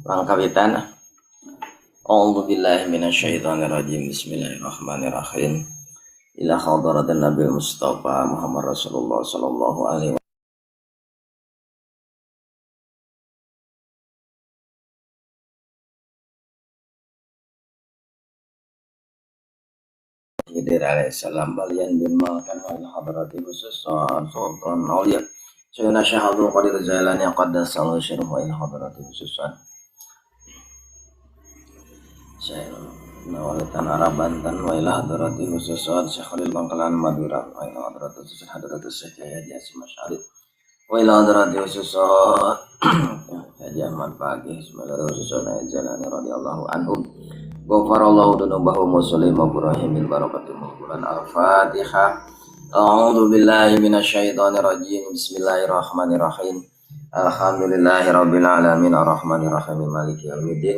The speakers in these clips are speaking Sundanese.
Urang kawitan. A'udzubillahi minasyaitonirrajim. Bismillahirrahmanirrahim. Ila hadratin Nabi Mustafa Muhammad Rasulullah sallallahu alaihi Khidir alaihissalam balian bin Malkan wal hadrati khususan Sultan Aulia Sayyidina Syekh Abdul Qadir Jailani qaddasallahu sirruhu ila hadrati khususan Sayyidina Walitan Arab Banten wa ila hadrati khususan Syekh Khalil Bangkalan Madura wa ila hadrati khususan hadrati Syekh Yahya Hasyim Asy'ari wa ila hadrati khususan Haji Ahmad Pagi Bismillahirrahmanirrahim khususan Jailani radhiyallahu anhum. Ghafarallahu dzunubahum wa sallim Ibrahim barakatuh Quran Al-Fatihah. A'udzu billahi minasyaitonir rajim. Bismillahirrahmanirrahim. Alhamdulillahirabbil alamin arrahmanir rahim maliki yaumiddin.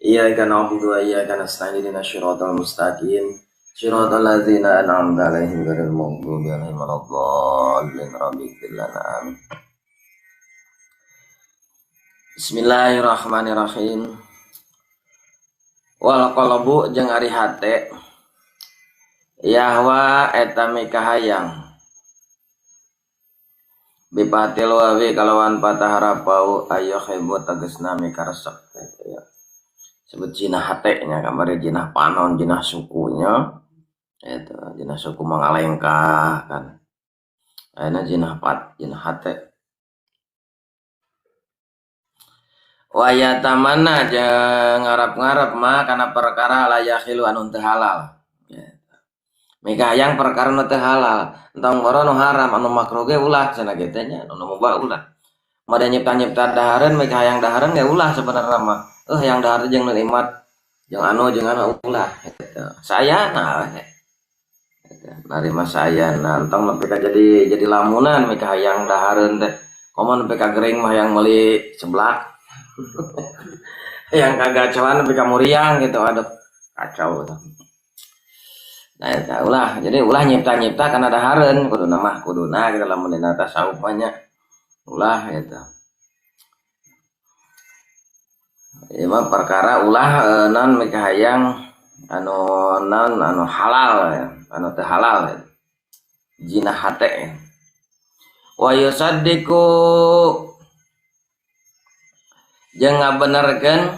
Iyyaka na'budu wa iyyaka nasta'in ihdinas siratal mustaqim. Siratal ladzina an'amta 'alaihim ghairil maghdubi 'alaihim waladdallin. Rabbighfir lana amin. Bismillahirrahmanirrahim. Wal qalbu jeung ari hate yahwa eta mikahayang bipatil wawi kalawan patah harapau ayo khibu tegesna mikaresep ya. Sebut jinah hate nya kamari jinah panon jinah sukunya eta jinah suku mangalengkah kan ayeuna jinah pat jinah hate waya tamanna jeung ngarap-ngarap mah kana perkara la yakhilu anu teu halal. Mikahayang perkara nu teu halal, entong boro nu haram anu makruh ge ulah cenah kitu nya, anu mubah ulah. Mada nyipta-nyipta dahareun mikahayang dahareun ge ulah sebenarna mah. Hayang dahar jeung nikmat jeung anu ulah kitu. Sayana we. Narima sayana entong nepi ka jadi lamunan mikahayang dahareun teh. Komo nepi ka gering mah hayang meuli seblak. Yang kagacoan lebih kamuriang gitu, aduh kacau gitu. Nah eta ulah, jadi ulah nyipta-nyipta kana dahareun kuduna mah kuduna gitu lamun dina tasawuf mah nya ulah gitu. Ieu mah perkara ulah non mikahayang anu non anu halal ya, anu teu halal ya. Jinah hate. Wa yusaddiqu jeung ngabenerkeun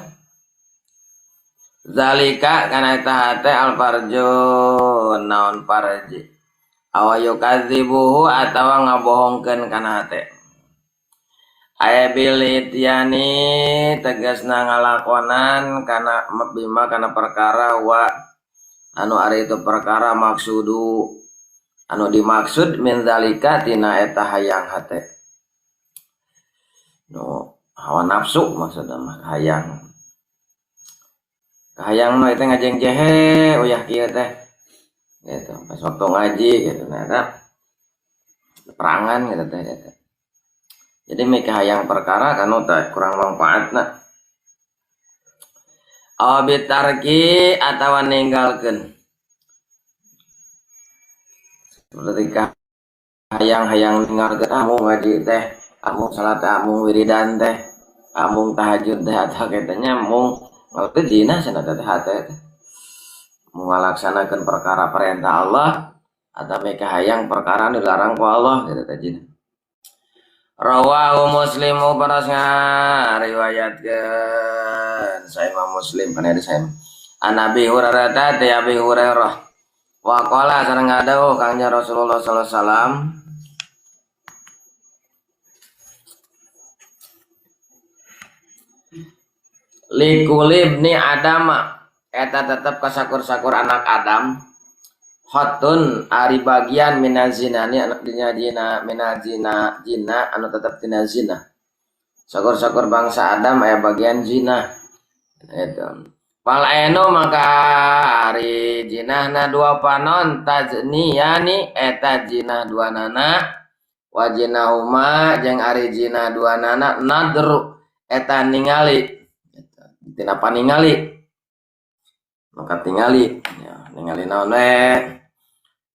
zalika kana eta hate alfarju naon farji awa yukadzibuhu atawa ngabohongkeun kana hate aya bilityani tegasna ngalakonan kana bima kana perkara wa anu ari itu perkara maksudu anu dimaksud min zalika tina eta hayang hate nu hawa nafsu maksudna mah hayang. Hayang mah teh ngajengjehe uyah kieu teh. Gitu, pas waktu ngaji gitu nah eta perangan gitu teh gitu. Jadi mikahayang perkara kanu teh kurang manfaatna. Aw bitarki atawa ninggalkeun. Seperti hayang-hayang ninggalkeun ah mau ngaji teh, amung salat teh, amung wiridan teh, amung tahajud teh atau katanya mung ngaleukeun zina cenah teh hate teh. Mung ngalaksanakeun perkara perintah Allah atau mikahayang perkara nu dilarang ku Allah gitu teh zina. Rawahu Muslimu paras ngariwayatkeun Sahih Muslim kana hadis sahih. An Abi Hurairah teh Abi Hurairah wa qala sareng ngadawuh Kangjeng Rasulullah sallallahu alaihi wasallam likulibni adama eta tetep kasakur-sakur anak Adam hotun ari bagian minazinani anak dina jina minazina jina anu tetep tina zina sakur-sakur bangsa Adam aya bagian zina eta fal ainu maka ari jinahna dua panon tazniyani eta jinah dua nana wa jinahuma jeung ari jinah dua nana nadru eta ningali tina paningali maka tingali ya, ningali naon we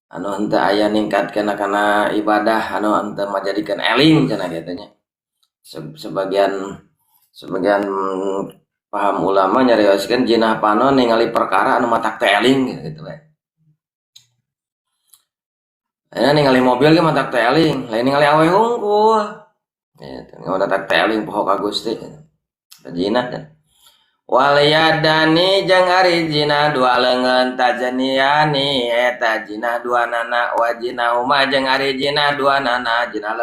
anu henteu aya ningkatkeun kana ibadah anu henteu majadikeun eling cenah kitu nya. Sebagian Paham ulama nyarioskeun jinah panon ningali perkara anu matak teu eling gitu we. Ayeuna ningali mobil ge matak teu eling, lain ningali awe hungkul. Gitu, matak teu eling poho ka Gusti. Jinah kan. Wal yadani jeung ari jinah dua leungeun tajniani eta jinah dua nana wa jinahuma jeung ari jinah dua nana jinah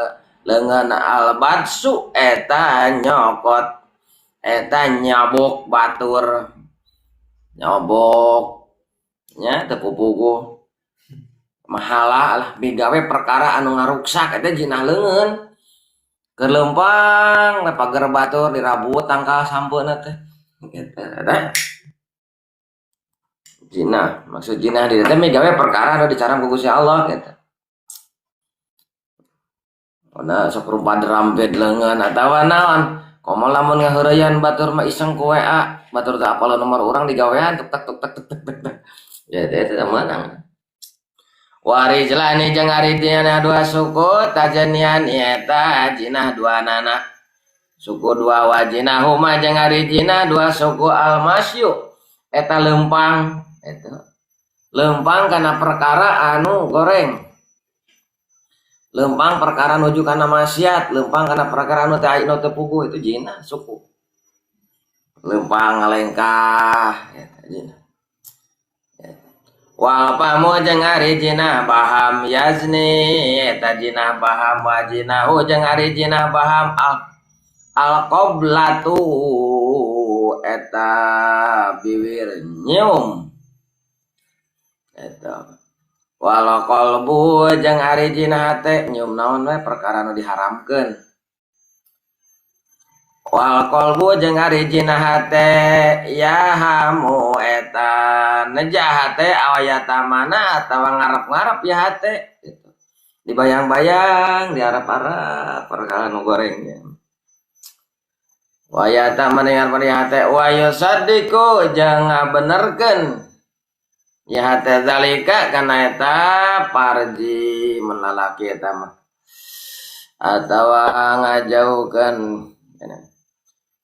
leungeun albatsu eta nyokot eta nyabok batur nyobok nya teu pupuguh mahala lah migawe perkara anu ngaruksak eta jinah leungeun keur leumpang we pager batur dirabut tangkal sampeuna teh gitu eta jinah maksud jinah di teh migawe perkara anu dicaram ku Gusti Allah gitu. Ona sok rupa derampet leungeun atawa naon komo lamun ngaheureyan batur mah iseng ku WA batur teh apal nomor urang digawean tuk tek tuk tek tuk tek tuk. Ya eta teh meunang. Warijlani jeung ari dina dua suku tajanian eta jinah dua nana suku dua wajinahuma jeung ari jinah dua suku almasyu eta leumpang eta leumpang kana perkara anu goreng leumpang perkara nuju kana maksiat leumpang kana perkara anu teu aya nu teu puguh itu jinah suku leumpang ngalengkah eta jinah. Wal famu jeung ari jinah baham yazni eta jinah baham wajinahu jeung ari jinah baham al qoblatu eta biwir nyium eta wal qalbu jeung ari jinah hate nyium naon we perkara nu diharamkeun wal qalbu jeung ari jinah hate yahamu eta nejah hate awayata mana atawa ngarep-ngarep ya hate gitu. Dibayang-bayang diarep-arep perkara nu gorengnya wayata mendengar pada hate wa yusaddiqu jeung ngabenerkeun ya hate zalika kana eta parji melalaki eta mah atawa ngajauhkeun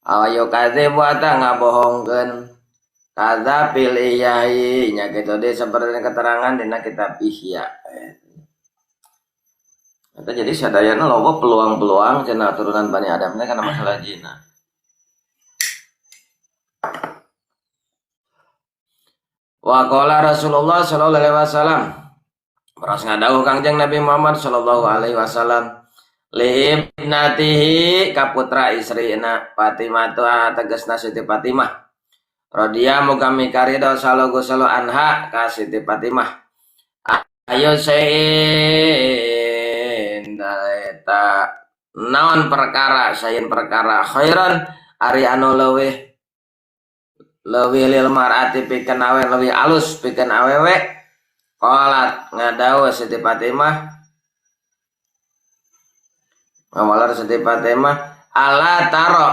ayo kadzibu ata ngabohongkeun kadza fil ihya'i nya kitu deui saperti keterangan dina kitab Ihya. Eta jadi sadayana loba peluang-peluang cenah turunan Bani Adam teh kana masalah zina. Wa qala Rasulullah sallallahu alaihi wasallam beras ngadawuh Kangjeng Nabi Muhammad sallallahu alaihi wasallam li ibnatihi ka putra istrina Fatimah tu tegasna Siti Fatimah radhiya muga mikaridho sallallahu salo anha ka Siti Fatimah ayo sein eta naon perkara sayin perkara khairan ari anu leuwih leuwih lil mar'ati pikeun awe leuwih alus pikeun awewe qalat ngadawuh Siti Fatimah ngawalar Siti Fatimah ala taro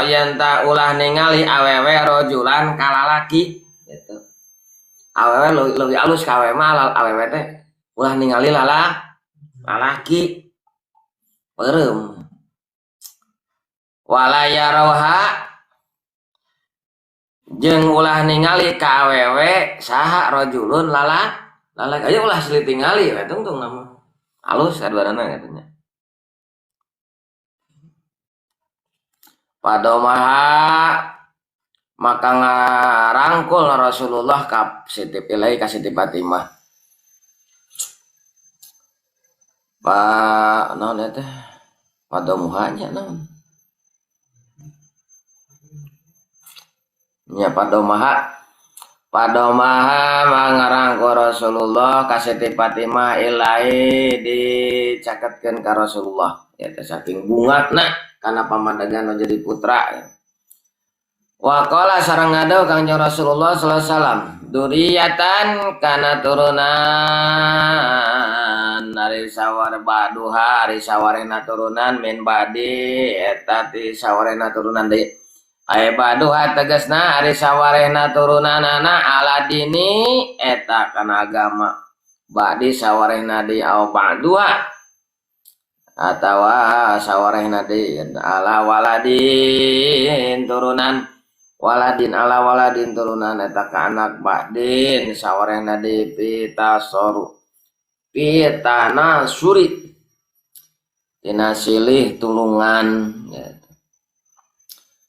yen ta ulah ningali awewe rojulan kalalaki gitu awewe leuwih alus ka awewe mah awewe teh ulah ningali lalaki peureum wala yaroha jeung ulah ningali ka awewe saha rajulun lalaki aya ulah silih tingali we tungtung nama alus kaduanana katanya padomaha maka ngarangkul Rasulullah ka Siti Ilahi ka Siti Fatimah pa naon eta padomuhanya naon nya padomaha mangarangkul Rasulullah ka Siti Fatimah ilahi dicaketkeun ka Rasulullah ya teh saking bungatna kana pamadegan nu jadi putra ya. Wa qala sareng ngadau Kangjeng Rasulullah sallallahu alaihi wasallam duriyatan kana turunan ari sawar baduha ari sawarena turunan min badi eta ti sawarena turunan deui aya baduha tegasna ari sawarehna turunanana ala dini eta kana agama badi sawarehna deui au baduha Atawa sawarehna deui ala waladin turunan waladin ala waladin turunan eta ka anak ba'din sawarehna deui pitasoru pitana suri tina silih tulungan gitu.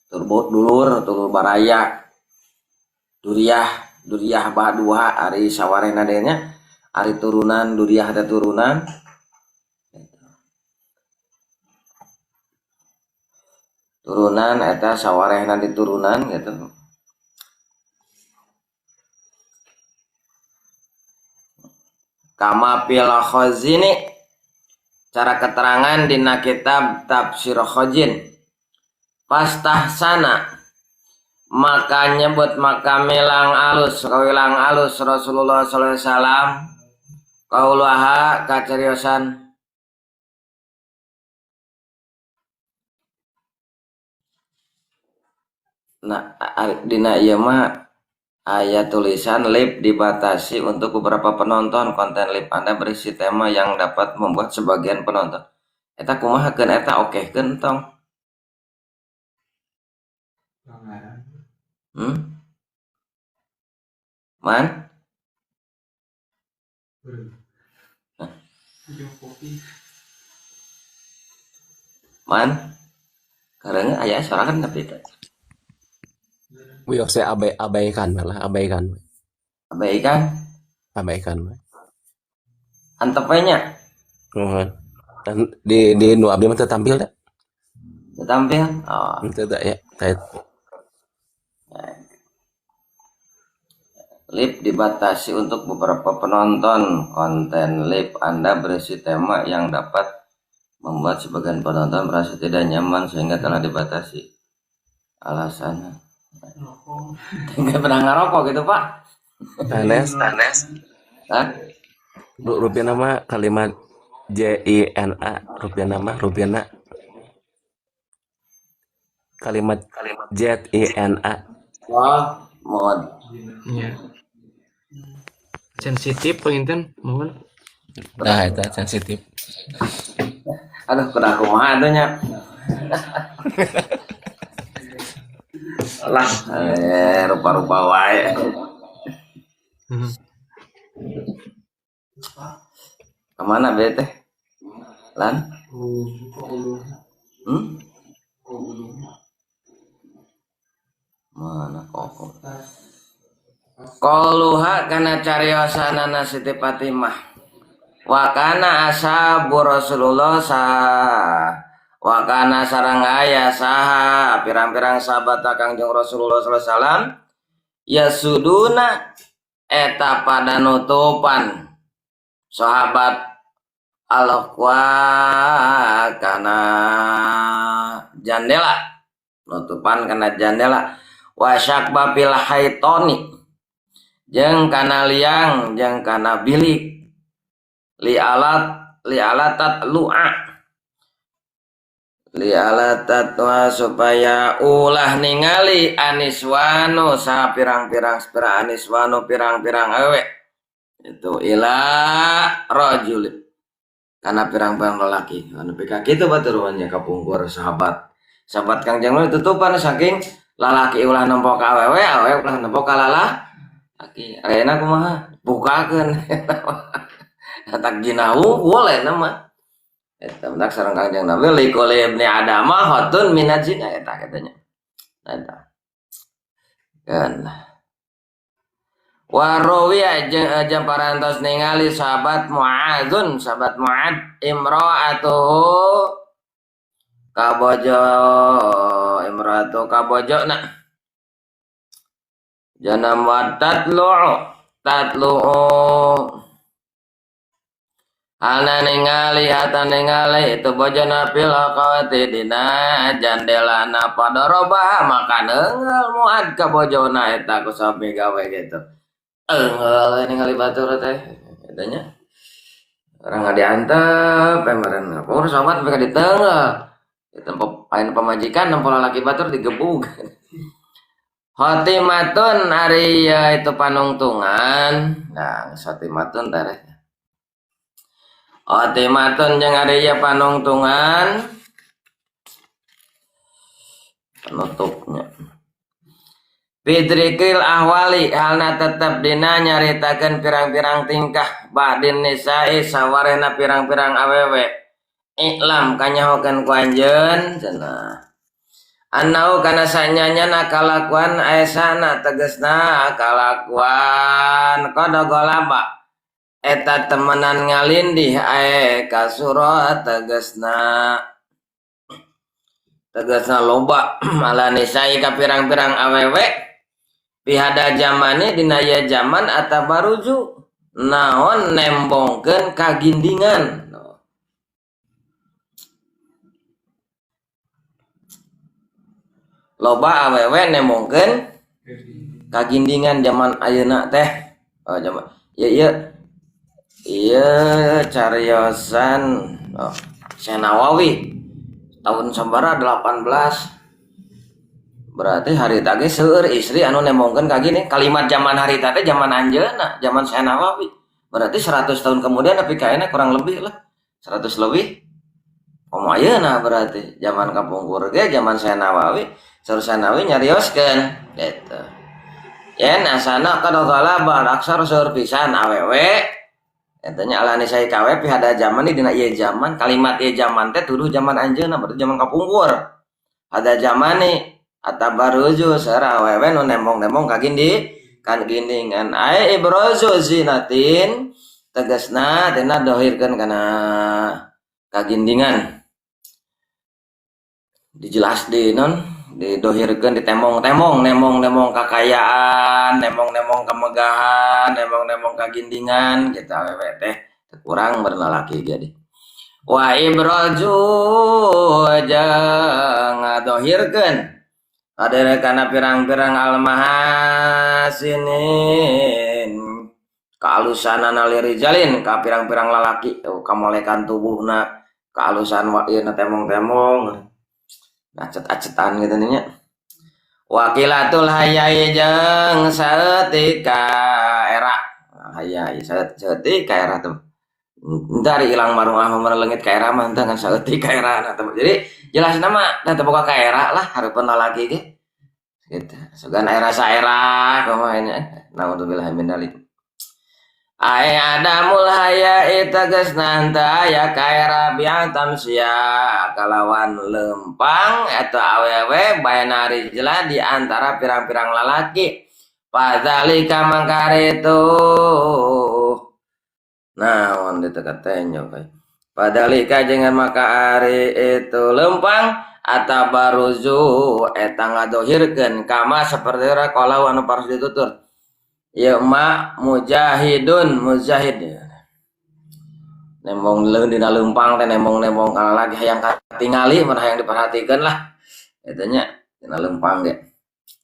Turbot dulur tulur baraya duriah duriah badua ari sawarehna deui nya ari turunan duriah teh turunan turunan eta sawarehna diturunan gitu. Kama fil khazini cara keterangan dina kitab tafsir Khazin pastahsana maka nyebut maka milang alus kawilang alus Rasulullah sallallahu alaihi wasallam kaulaha kacariosan nah dina ieu mah aya tulisan live dibatasi untuk beberapa penonton. Konten live Anda berisi tema yang dapat membuat sebagian penonton. Eta kumaha keun eta okekeun tong. Man? Man? Karena aya sorangan tapi teh. Wios saya abaikan lah, abaikan. Abaikan? Abaikan. Antep we nya. Nuhun. Dan di nu abdi mah teu tampil da. Teu tampil? Oh. Teu da ya. Teu. Live dibatasi untuk beberapa penonton. Konten live Anda berisi tema yang dapat membuat sebagian penonton merasa tidak nyaman sehingga telah dibatasi. Alasannya. Nggak pernah ngerokok gitu Pak. Sanes. Hah? Rupiah nama kalimat J I N A, rupiah nama rupiah na. Kalimat J I N A. Wah, mohon. Iya. Sensitif penginten, mohon. Nah, itu sensitif. Aduh, kuda kumaha atuh nya. Lah, rupa-rupa wae. Kemana be teh? Lan? Mana koko? Qaluha kana cariosanana Siti Fatimah. Wa kana ashabu Rasulullah sa wa kana sareng aya saha pirang-pirang sahabat Kangjeng Rasulullah sallallahu alaihi wasallam yasuduna eta pada nutupan sahabat al-kwa kana jandela nutupan kana jandela wa syakba fil haitoni jeung kana liang jeung kana bilik li alatat lu'a li alatat wa supaya ulah ningali aniswanu sa pirang-pirang spira aniswanu pirang-pirang awewe itu ila rajul kana pirang-pirang lalaki anu pika kitu batur nya kapungkur sahabat sahabat Kangjeng Nabi tutupan saking lalaki ulah nempo ka awewe awewe ulah nempo ka lalaki ayeuna kumaha bukakeun tak jinahu boleh nama eta mendak sareng Kangjeng Nabi liqouli ibni Adama hatun minaz zina eta katanya eta kan Warawi aja parantos ningali sahabat Mu'adzun sahabat Mu'ad imra'atuhu kabojo imra'atu kabojo na janam wa tatlu ana ningali hata ningali itu bojona fil aqwati dina jandelana padoroba maka neunggeul Mu'ad ka bojona eta ku sampe gawe gitu. Enggeul ningali batur teh eta nya. Orang nggak diantep emeren urus sahabat mereka diteunggeul. Tempo lain pamajikan nempo lalaki batur digebug. Khotimatun ari itu panungtungan. Nah, khotimatun teh. Otimatun jeung ari ieu panungtungan penutupnya. Fidrikil ahwali halna tetep dina nyaritakeun pirang-pirang tingkah ba'din nisa'i sawarehna pirang-pirang awewe. Iklam kanyahokeun ku anjeun cenah. Annau kana sanyanyana kalakuan aesana tegesna kalakuan qad ghalaba. Eta temenan ngalindih ae kasura tegesna tegesna loba ala nisai ka pirang-pirang awewe pihada zamani dina ieu zaman atabaruju naon nembongkeun kagindingan. Loba awewe nembongkeun kagindingan zaman ayeuna teh. Oh zaman ieu ieu iya cariosan oh, Syekh Nawawi tahun sabaraha 18 berarti harita ge seueur istri anu nembongkeun ka gini kalimat zaman harita teh zaman anjeunna zaman Syekh Nawawi berarti 100 tahun kemudian tapi kayaknya kurang lebih lah 100 lebih komo ayeuna berarti zaman kapungkur ge zaman Syekh Nawawi saur Syekh Nawawi nyarioskeun gitu yen asana qad ghalaba aksar seueur pisan awewe Entanya ala nisai kawe pihada zaman ni dina ieu zaman kalimat ieu zaman teh tuduh zaman anjeunna berarti zaman kapungkur. Ada zaman ni atabaruju seueur awewe nu nembong-nembong kagindi kan gindingan ae ibrazu zinatin tegasna tina dohirkeun kana kagindingan. Dijelas di non didohirkeun ditembong-tembong nembong-nembong kakayaan nembong-nembong kemegahan nembong-nembong kagindingan gitu awewe teh kurang berlalaki jadi wa ibraju jeung ngadohirkeun adere kana pirang-pirang almahasinin kaalusanana lirijalin ka pirang-pirang lalaki oh, kamolekan tubuhna kaalusan wa ieu tembong-tembong acet-acetan gitu nya. Wakilatul hayai jeung saeutik ka era. Hayai saeutik ka era tuh. Dari ilang marung ah leungit ka era mah henteu ngan saeutik ka era tuh. Jadi jelas nama teh boga ka era lah hareupeun lalaki ge. Gitu. Sugan era saera kumaha nya. Naudzubillah min dzalik. Ae adamul haya'i tegasna henteu aya ka era biang tamsia kalawan lempang eta awewe baena rijla di antara pirang-pirang lalaki. Fadzalika mangkaritu naon ditu katenyo bae. Fadzalika jeung maka ari itu lempang atabaruzu eta ngadohirkeun kama saperti kalau anu paros ditutur. Ya ma mujahidun mujahid nembong leun dina leumpang teh nembong-nembong kana lagi hayang katingali mun hayang diperhatikeun lah eta nya dina leumpang ge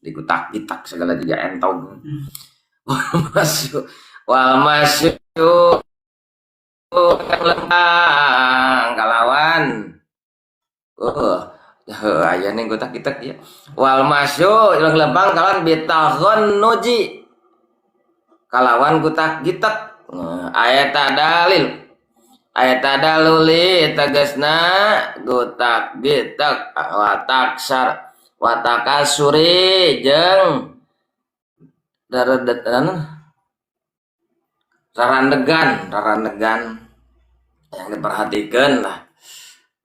digutak-gitak segala jiga entog. Masuk wal masuk leumpang kalawan aya ning gutak-gitak ieu wal masuk leumpang kalawan bitaghon nuji kalawan gutak gitek ayat dalil ayat daluli tegasna gutak gitek wataksar watakasuri jeung daredetan rarandegan yang diperhatikan lah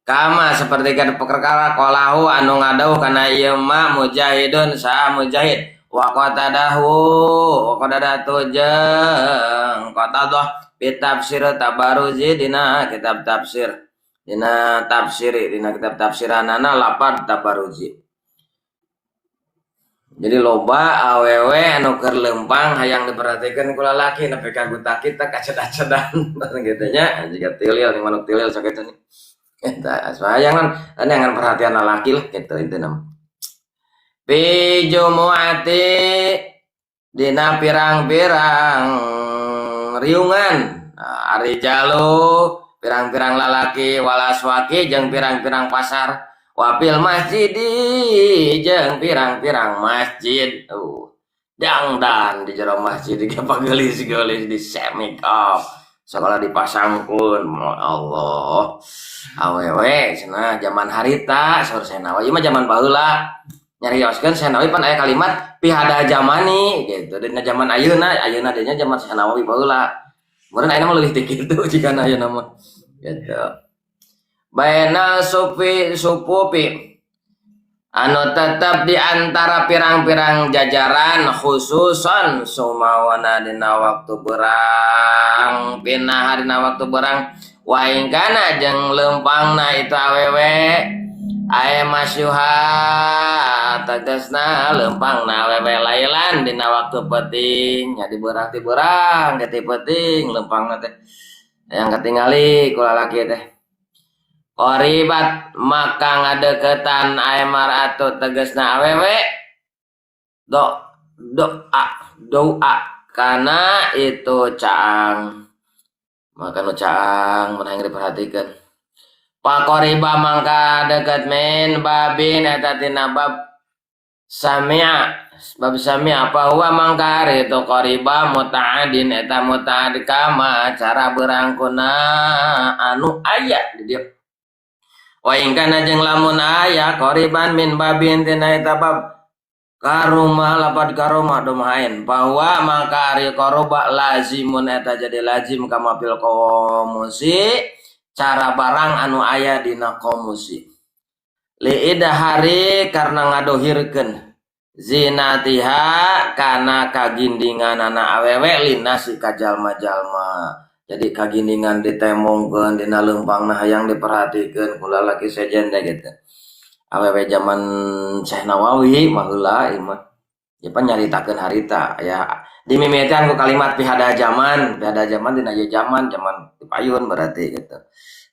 kama seperti kan perkara qalahu anu ngadauh kana ieu mah mujahidun sa mujahid wa qatadahu wa qadadatu jeung qatadah bi tafsir tabaruzi dina kitab tafsir dina tafsiri dina kitab tafsiranana lapad tabaruzi. Jadi loba awewe anu keur leumpang hayang diperhatikeun ku lalaki nepi ka gutak kita kacet-acedan kitu nya jiga tilil ning manuk tilil sok kitu nya eta hayang kan ngan perhatian lalaki lah kitu intina mah. Fi jumu'ati dina pirang-pirang riungan ari jalu pirang-pirang lalaki walaswaki jeung pirang-pirang pasar wapil masjidi jeung pirang-pirang masjid dangdan di jero masjid ge pagelis-gelis di semik up Sekolah dipasangkeun, Allah. Awewe cenah zaman harita saur Syekh Nawawi mah zaman baheula. Nyarioskeun Syekh Nawawi pan aya kalimat fi hadzal zamani gitu. Dina zaman ayeuna, ayeuna dinya zaman Syekh Nawawi baheula. Meureun ayeuna mah leuwih ti kitu jigana ayeuna mah. Gitu. Baina sufi supupi anu tetap di antara pirang-pirang jajaran khususan sumawana dina waktu berang pinah dina waktu berang wa in kana jeung leumpangna itu awewe aya masyuha tegasna leumpangna awewe lailan dina waktu peuting nya di beurang ti beurang ti peuting leumpangna teh yang ketingali ku lalaki teh. Qoribat maka ngadeukeutan aya mar'atu tegasna awewe do doa doa kana itu caang maka nu caang mun hayang diperhatikeun. Faqoriba mangka deket min babin eta tina bab sami'a bab sami'a apa huwa mangka ari itu qoriba muta'adin eta muta'ad kama cara berangkuna anu aya di dieu. Wa in kana jeung lamun aya qoriban min babin tina eta bab karuma lapad karoma domain bahwa mangka ari qaroba lazimun eta jadi lazim kama fil qomusi cara barang anu aya dina qomusi li idhari karena ngadohirkeun zinatiha kana kagindinganana awewe linasi ka jalma-jalma. Jadi kagindingan ditembongkeun dina leumpangna hayang diperhatikeun ku lalaki sejen teh gitu. Awewe zaman Syekh Nawawi mah heula ieu mah. Ieu pan nyaritakeun harita ya dimimitian ku kalimat fi hadzal zaman, fi hadzal zaman dina ieu zaman, zaman payun berarti gitu.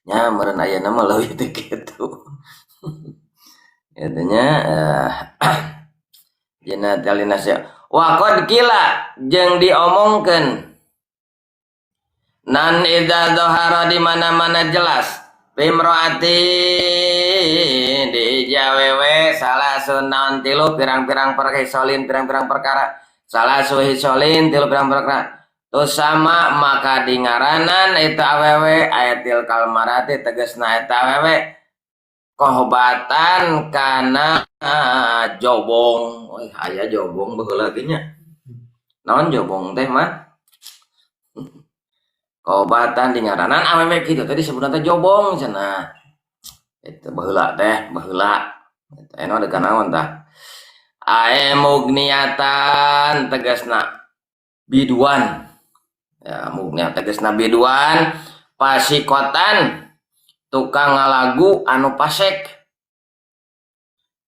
Nya meureun ayeuna mah leuwih teu kitu. Kitu nya dina talinasya. Wa qad qila jeung diomongkeun nan idza dhahara di mana-mana jelas bimroati di jawewe salah sunan tilu pirang-pirang perhisolin pirang-pirang perkara salah suhisolin tilu pirang perkara sama maka di ngaranan itu awewe ayatil kalmarati tegasna eta awewe kohbatan kana jobong. Wih, aya jobong baheula ge nya. Naon jobong teh mah? Kobatan di ngaranan awewe kitu teh disebutna teh jobong cenah. Itu baheula teh, baheula. Eta eno deuk naon tah? Ae mugniatan tegasna biduan. Ya, mugniat tegasna biduan, pasikotan tukang ngalagu anu pasek.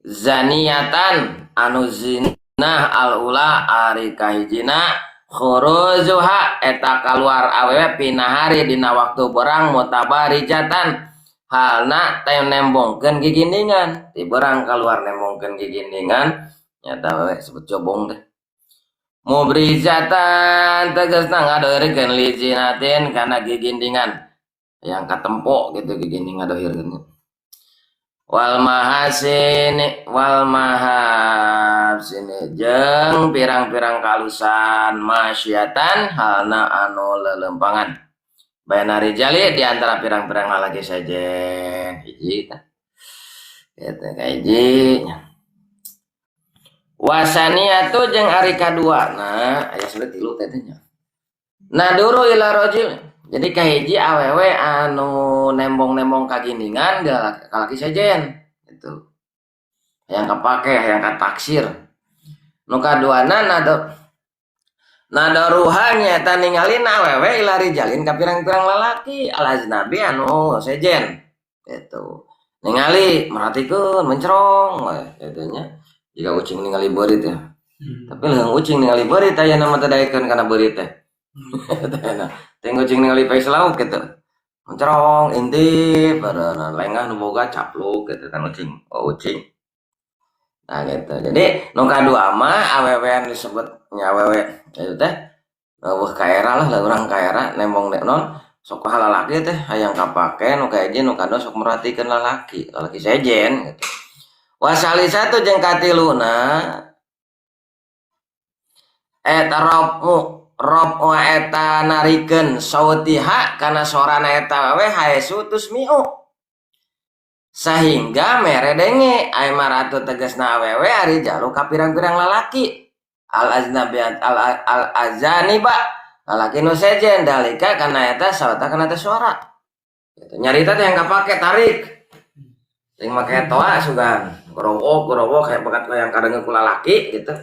Zaniatan anu zinah al-ula ari kahijina khuruzuha eta kaluar awewe pinahari dina waktu berang mutabarijatan halna teh nembongkeun gigindingan ti berang kaluar nembongkeun gigindingan nyata awewe sebut jobong teh mubrizatan tegasna ngadohirkeun lizinatin kana gigindingan yang katempo gitu giginding ngadohirkeun wal mahasini wal mahasini jeung pirang-pirang kalusan masyatan halna anu lelempangan baina rijali di antara pirang-pirang lalaki sejen hiji tah kitu kahiji wasaniatu jeung ari kaduana aya sudah tilu teh nya naduru ila rajul. Jadi kahiji awewe anu nembong-nembong kagindingan ka laki sejen gitu. Yang kepake, yang kataksir. Nu kaduana nadaruha nyaeta ningalin awewe ila rijalin ka pirang-pirang lalaki al ajnabi anu sejen gitu. Ningali merhatikeun mencerong we kitu nya. Jika ucing ningali beurit ya. Tapi leuheung ucing ningali beurit aya nama teh daekeun kana beurit teh. Teh ucing ningali pais lauk gitu. Mencerong intip bareuna lengah nu boga capluk gitu kan ucing. Oh ucing. Nah gitu. Jadi nu kadua mah awewe anu disebut nya awewe itu teh eueuh kaera lah urang kaera nembong non sok lalaki teh hayang kapake nu kahiji nu kadua sok merhatikeun lalaki, lalaki sejen gitu. Wasalisatu jeung katiluna eta rofu Rob wa eta narikeun sautiha kana sorana eta awewe haesu tusmi'u sahingga mere denge ai maratu tegasna awewe ari jalu ka pirang-pirang lalaki al aznabiyat al azaniba lalaki nu sejen dalika kana eta sauta kana teh suara gitu. Nyarita teh yang kapake tarik sing make toa sugan gorowok kayak bakat yang kadang ku lalaki gitu.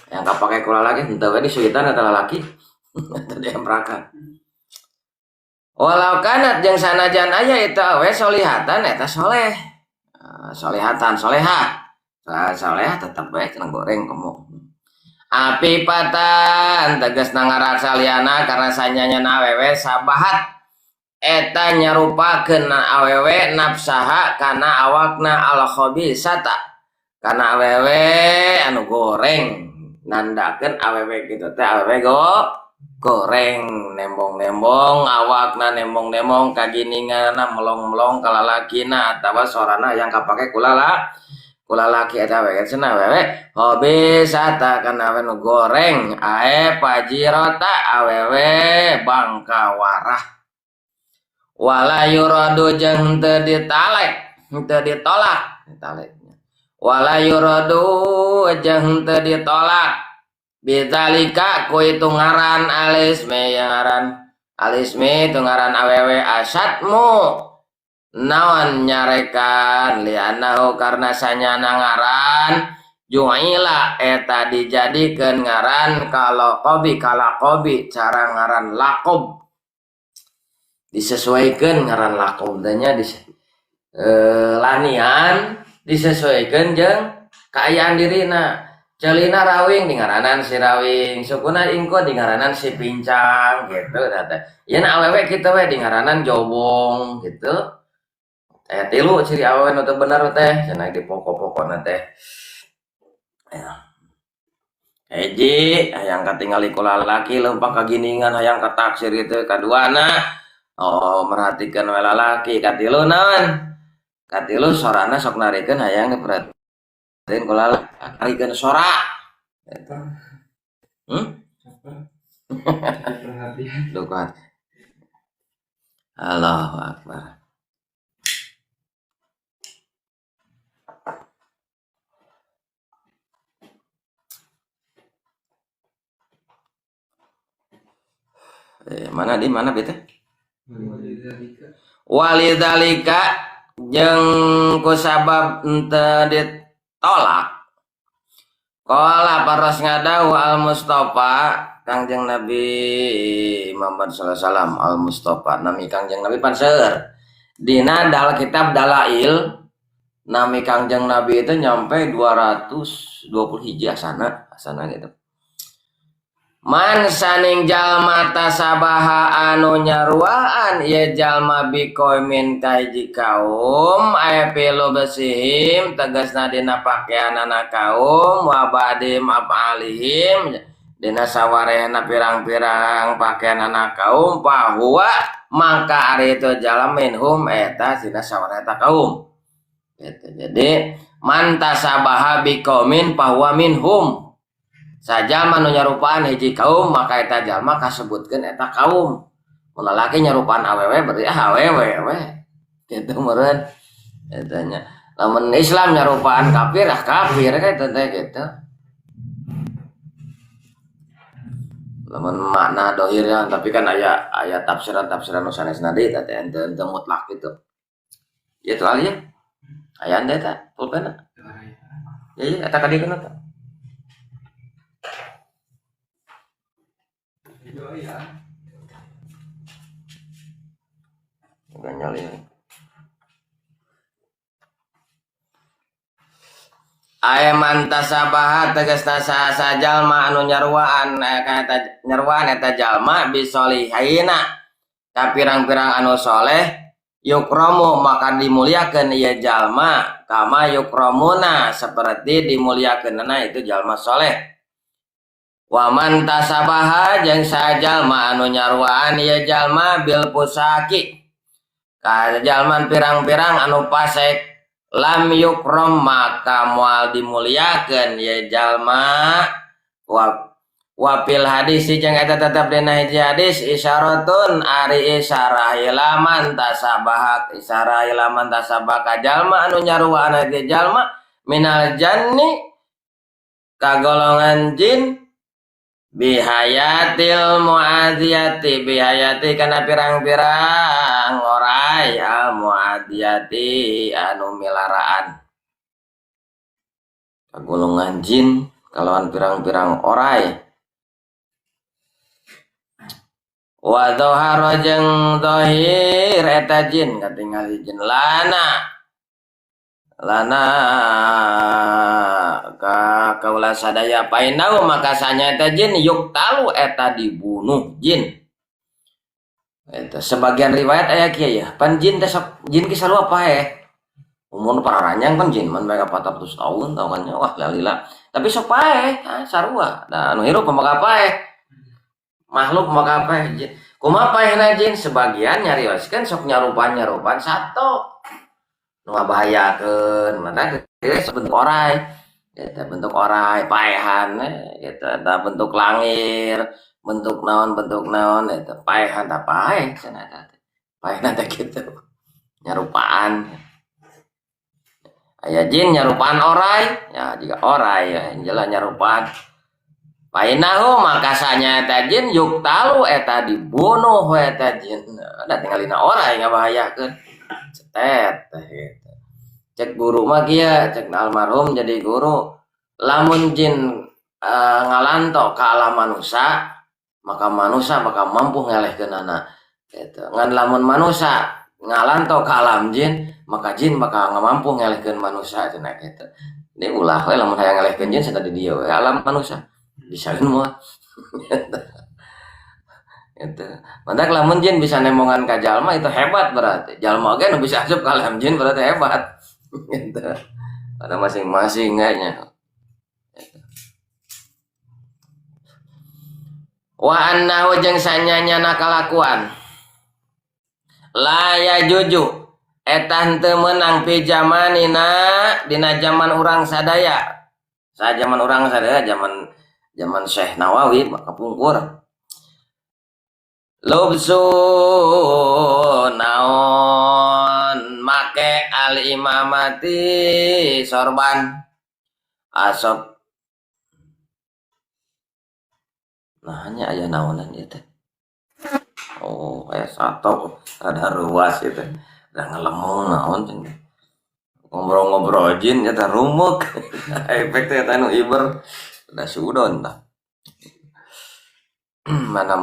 Yang kapake ku lalaki henteu we disuitan eta lalaki eta diemprakan. Walau kanat jeung sanajan aya itu awe solihatan eta soleh. Solihatan solehah. Solehah tetep we cenah goreng komo. Api patan tegasna ngaraksa liana karena sanyanya awewe sabahat eta nyarupakeun awewe nafsaha kana awakna al khabisata kana awewe anu goreng nandakeun awewe kitu teh awewe goreng nembong-nembong awakna nembong-nembong kagininganna melong-melong ka lalakina atawa sorana yang kapake ku lalaki eta awewe cenah awewe khabisata kana awewe nu goreng ae pajirota awewe bangkawarah wala yuradu jeung teu ditalek teu ditolak ditalek wala yuradu jeung teu ditolak bidzalika ku itu ngaran alisme ngaran alisme itu ngaran awewe asatmu naon nyarekan li'annahu karena sanyana ngaran ju'ila eta dijadikeun ngaran kalaqabi kalaqabi cara ngaran laqab disesuaikan ngaran laqab teh nya lanian disesuaikan jeung kaayaan dirina. Celina rawing di ngaranan si rawing, sukuna ingko di ngaranan si pincang gitu teh. Yen awewe kitu we di ngaranan jobong gitu. Tilu ciri awewe nu teu bener teh cenah di pokok-pokona teh. Ya. Hiji hayang katingali ku lalaki leumpang kaginingan hayang kataksir gitu kaduana. Oh, merhatikan we lalaki katilu naon? Katilu sorana sok narikeun hayang diperhatiin ku lalaki, narikeun sora. Gitu. Duh, Allahu Akbar. Mana di mana bete? Walidzalika jeung kusabab henteu ditolak. Qala paros ngadawu al Mustafa Kangjeng Nabi Muhammad sallallahu alaihi wasallam al Mustafa nami Kangjeng Nabi pan seueur. Dina dal kitab Dalail nami Kangjeng Nabi itu nyampe 220 hijrah sana gitu. Man saning jalma tasabaha anu nyaruaan ieu jalma biqaumin ka hiji kaum aya pilu besihim tegasna dina pakeanana kaum wa badim afalihim dina sawarehna pirang-pirang pakeanana kaum fahuwa mangka ari itu jalma minhum eta dina sawarehna kaum gitu. Jadi man tasabaha biqaumin fahuwa minhum sajalma nu nyarupaan hiji kaum maka eta jalma kasebutkeun eta kaum. Mun lalaki nyarupaan awewe berarti awewe we. Kitu meureun eta nya. Lamun Islam nyarupaan kafir ah kafir ka eta teh gitu. Lamun makna dohirnya tapi kan aya tafsiran-tafsiran nu sanesna deui eta teh henteu mutlak gitu. Ieu tuh alia. Aya anda eta pulpena. Ya ieu eta ka dieu eta. Aya man tasabaha tegasna saha jalma anu nyaruaan eta nyaruaan eta jalma bisolihaina ka pirang-pirang anu soleh yukromu maka dimuliakeun ieu jalma kama yukromuna seperti dimuliakeunana itu jalma soleh. Wa man tasabaha jeung sajalma anu nyaruaan ieu jalma bil pusaki ka jalman pirang-pirang anu pasek lam yukrom maka moal dimuliakeun ieu jalma wa Wa fil hadis jeung eta tetep dina hiji hadis isyaratun ari isyarah ilaman tasabahak isyarah ilaman tasabah ka jalma anu nyaruana teh jalma minal janni kagolongan jin bihayatil muadziyati bihayati kana pirang-pirang orai al muadziyati anu milaraan kagolongan jin kalawan pirang-pirang orai wa dhahara jeung zahir eta jin katingali jin lana lana ka kaula sadaya painau maka sanya eta jin yuktalu eta dibunuh jin. Eta sebagian riwayat aya kieu ya, pan jin teh sok jin ki sarua paeh. Umur pararanjang kan jin man mereka 400 tahun tau kan wah lalila. Tapi sok paeh, sarua. Da anu hirup maka paeh. Makhluk maka paeh jin. Kumaha paehna jin sebagian nyarioskeun sok nyarupan-nyarupan sato. Nu ngabahayakeun mata geus bentuk orai eta bentuk orai paehan eta bentuk langir bentuk naon eta paehan ta paeh cenah eta teh paehna teh kitu nyarupaan aya jin nyarupaan orai ya jiga orai ya jelas nyarupaan painahu maka sanya eta jin yuktalu eta dibunuh eta jin da tingalina orai ngabahayakeun cetet teh gitu. Cek guru mah kieu, cek almarhum jadi guru, lamun jin ngalanto ka alam manusa, maka manusa bakal mampu ngelehkeunana gitu. Ngan lamun manusa ngalanto ka alam jin, maka jin bakal mampu ngelehkeun manusa cenah kitu. Ini ulah we lamun hayang ngelehkeun jin cenah di dieu we alam manusa. Bisaeun moal. Gitu. Mantak lamun jin bisa nemongan ka jalma itu hebat berarti. Jalma oge nu bisa asup ka alam jin berarti hebat. Gitu. Karena masing-masing kayaknya. Gitu. Wa annahu jeung sanyanya kalakuan. La ya juju eta henteu meunang pi zamanina dina zaman urang sadaya. Sa zaman urang sadaya zaman zaman Syekh Nawawi maka pungkur. Lubsu naon make al imamati sorban asop nah hanya aya naonan ieu teh oh aya sato ada ruas ieu teh da ngelemong naon ngobrol-ngobrol jin eta rumuk efek teh eta nu iber da sudon tah. Mana.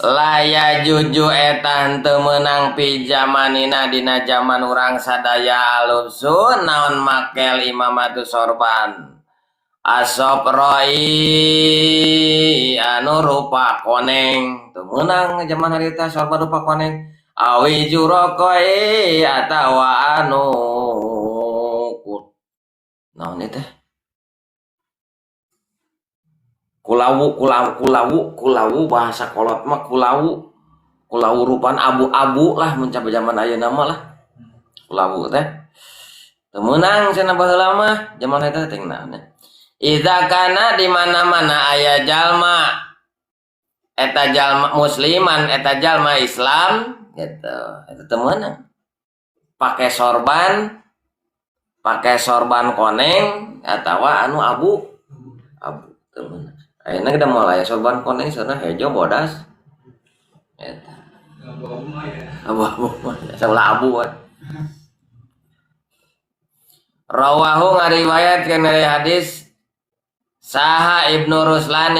Laya juju eta henteu meunang pi zamanina dina zaman urang sadaya alubsun naon makel imamatu sorban asop roi anu rupa koneng teu meunang zaman harita sorban rupa koneng awi jurokoi atawa anu naon ieu teh kulawu bahasa kolot mah kulawu rupan abu-abu lah mencapai zaman ayeuna mah lah kulawu teh teu meunang cenah baheula mah zaman eta teh naon idza kana di mana-mana aya jalma eta jalma musliman eta jalma Islam gitu eta teu meunang pake sorban koneng atawa anu abu abu teu meunang. Ayeuna kita mulai sorban koneng sana hejo bodas. Eta. Abu-abu mah ya. Abu-abu mah saulah abu we. Rawahu ngariwayatkeun dari hadis saha Ibnu Ruslan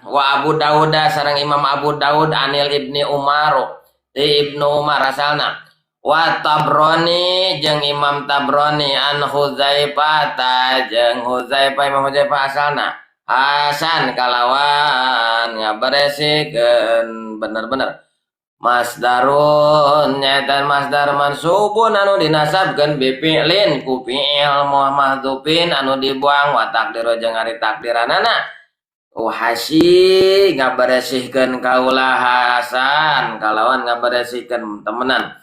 wa Abu Dawud sareng Imam Abu Dawud anil Ibni Umar di Ibnu Umar asalna wa Tabrani jeung Imam Tabrani an Huzaifah ta jeung Huzaifah Imam Huzaifah asalna Hasan kalawan ngaberesikeun bener-bener masdarun nyaeta masdar mansubun anu dinasabkeun bi fi'lin ku fi'il mahdhufin anu dibuang wa takdiru jeung ari takdiranana uhasi ngaberesihkeun kaula Hasan kalawan ngaberesihkeun temenan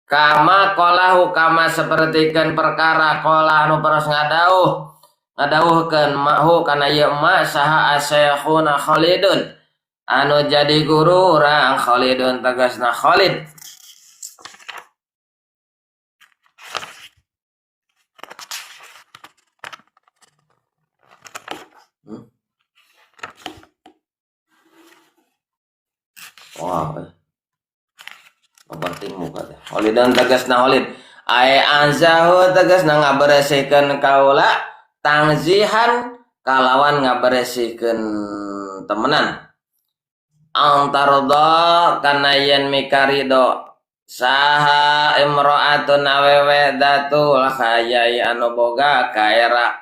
kama qalahu kama sapertikeun perkara qala anu paros ngadauh Ngadawuhkeun mahu kana ieu ma saha asyakhuna Khalidun anu jadi guru urang Khalidun tegasna Khalid. Wah, penting muka teh. Khalidun tegasna Khalid. Ae anzahu tegasna ngaberesikeun kaula tangzihan kalawan ngaberesikeun temenan. Antarda kana yen mikarido saha imra'atun awewe datul khayai anu boga kaera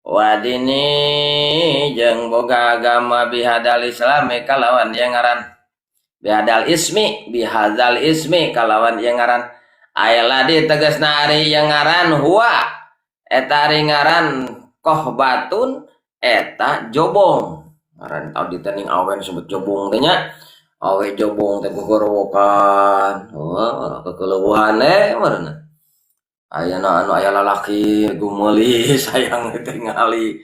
wadini jeung boga agama bihadal islami kalawan ieu ngaran bihadal ismi kalawan ieu ngaran aya di tegasna ari ieu ngaran huwa eta ari ngaran kohbatun eta jobong. Ngaran tadi teh ning awen sebut jobong teh nya. Awe jobong teh gogorowokan. Wah, kekeleuhan meureun. Ayeuna anu aya lalaki gumeuli sayang tingali.